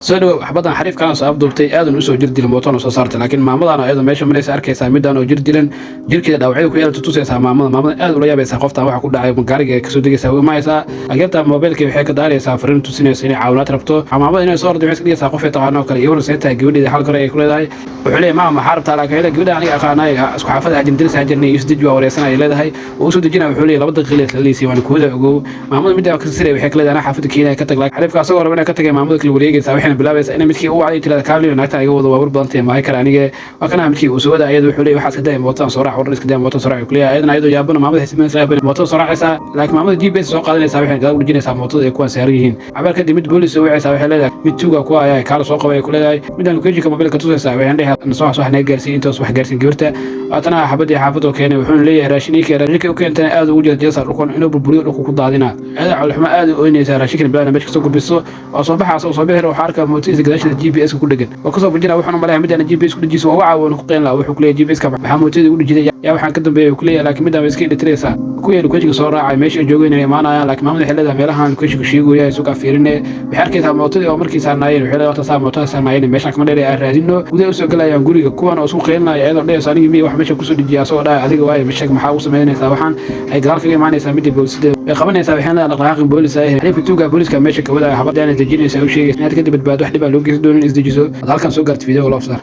Soo dhawow. Xabadan xariifkan soo afduubtay, aadan usoo jir dilin, mootoona soo saartay, laakiin maamadan ayadoo meesha maraysa arkaysaa midaan oo jir dilan, jirkeeda dhaawacyada ku yeelata tusaysaa maamada. Maamada aad ula yaabaysaa qoftan waxa ku dhacay. Gaariga kasoo degaysaa, way imaaysaa. Laakiin moobilkii waxay ka daaraysaa fariin tusinaysa inay caawinaad rabto. Maamada inay soo orday waxay iska dhigaysaa qof ay taqaano oo kale. Iyo war, tahay gabadheeda xal kore ay ku leedahay. Wuxuu leeyahay, "Maama, maxaa rabtaa?" Laakiin gabadha aniga aqaanay, isku xaafada ajin diris hajarnay iyo isdeji waa wareersan ay leedahay. Oo usoo dejinaya, wuxuu leeyahay, 2 daqiiqo la leysay, waan kuwada ogow. Maamada midda ka siray waxay ka leedahay, "Anaa xaafada keenaya, ka tag." Laakiin xariifka asagoo raba inay ka tagay, maamada kala wareegaysaa, waxayna bilaabaysaa inay midkii u wacday tirada, "Kaaliyo, naagta iga wado, waa war badan tahay, maahay kale aniga." Waa kana midkii uu soo wada ayada. Wuxuu leeyahay, "Waxaad iska daya, mootadan soo raac, war iska daya, mootadan soo raac," ku leeyahay. Ayadana ayadoo yaabana maamada xisbiinaysa, mootada soo raacaysaa. Laakiin maamada GPS soo qaadanaysaa, waxayna gadaal u dhejinaysaa mootada ay kuwan saaran yihiin. Cabaar kadib mid boolis soo wacaysaa, waxay leedahay, "Mid tuuga kuwa ayaa kaala soo qabay," ay ku leedahay. Midaan locationka mobilka tusaysaa, waxayna dhehe, "Soo wax naga gaarsiiyey intaas wax gaarsiin gabarta." Waatana xabadii xaafadoo keenay. Wuxuuna leeyahay, "Raashin ii keen." Raashinka u keentana aad ugu jeesjeesa, dhulkan inuu burburiyo, dhulku ku daadina. Aada caloxuma aad u oynaysaa. Raashinkan bilaana meesha kasoo gurbiso waa soo baxaas oo soo bixir. Waxaa arkaa mootadiisa gadaasheeda GPS ku dhegan, waa kasoo fujina. Wuxuuna maleeyaa midaan GPS ku dhejiso waa u caawoon ku qeyn laha. Wuxuu ku leeyahay, "GPS ka maxaa mootada ugu dhejiday? Yaa waxaan ka dambeeyay?" ku leeyahay. Laakiin midaan way iska indhatiraysaa. Ku yeeli locationka soo raacay meesha ay joogeen inay imaanayaan. Laakiin maamada waxay leedahay, "Meelahan locationka sheegaya suuqa fiirine." Waxay arkaysaa mootadii oo markii saarnaayeen. Waxay leedahay, "Wata saa mootada saarnaayeen, meeshaan kama dheer, aan raadino." Gudaha usoo galayaan guriga kuwan oo isku qeylinaya, iyadoo dhehayso, "Anigii miya wax meesha kusoo dejiya?" Asagoo dhahay, "Adiga waaye, meesha maxaa ugu samaynaysaa?" Waxaan ay gadaal kaga imaanaysaa midii boolisidee, way qabanaysaa. Waxay leedahay, "Dhaqdhaqaaqin, boolis ah." Xariifka tuuga booliska meesha ka wadaya, xabadaana dejinaysa, u sheegaysa inaad kadib badbaado, wax dhib aan loo geysan doonin, isdejiso. Ad halkan soo gaarta video loo saar.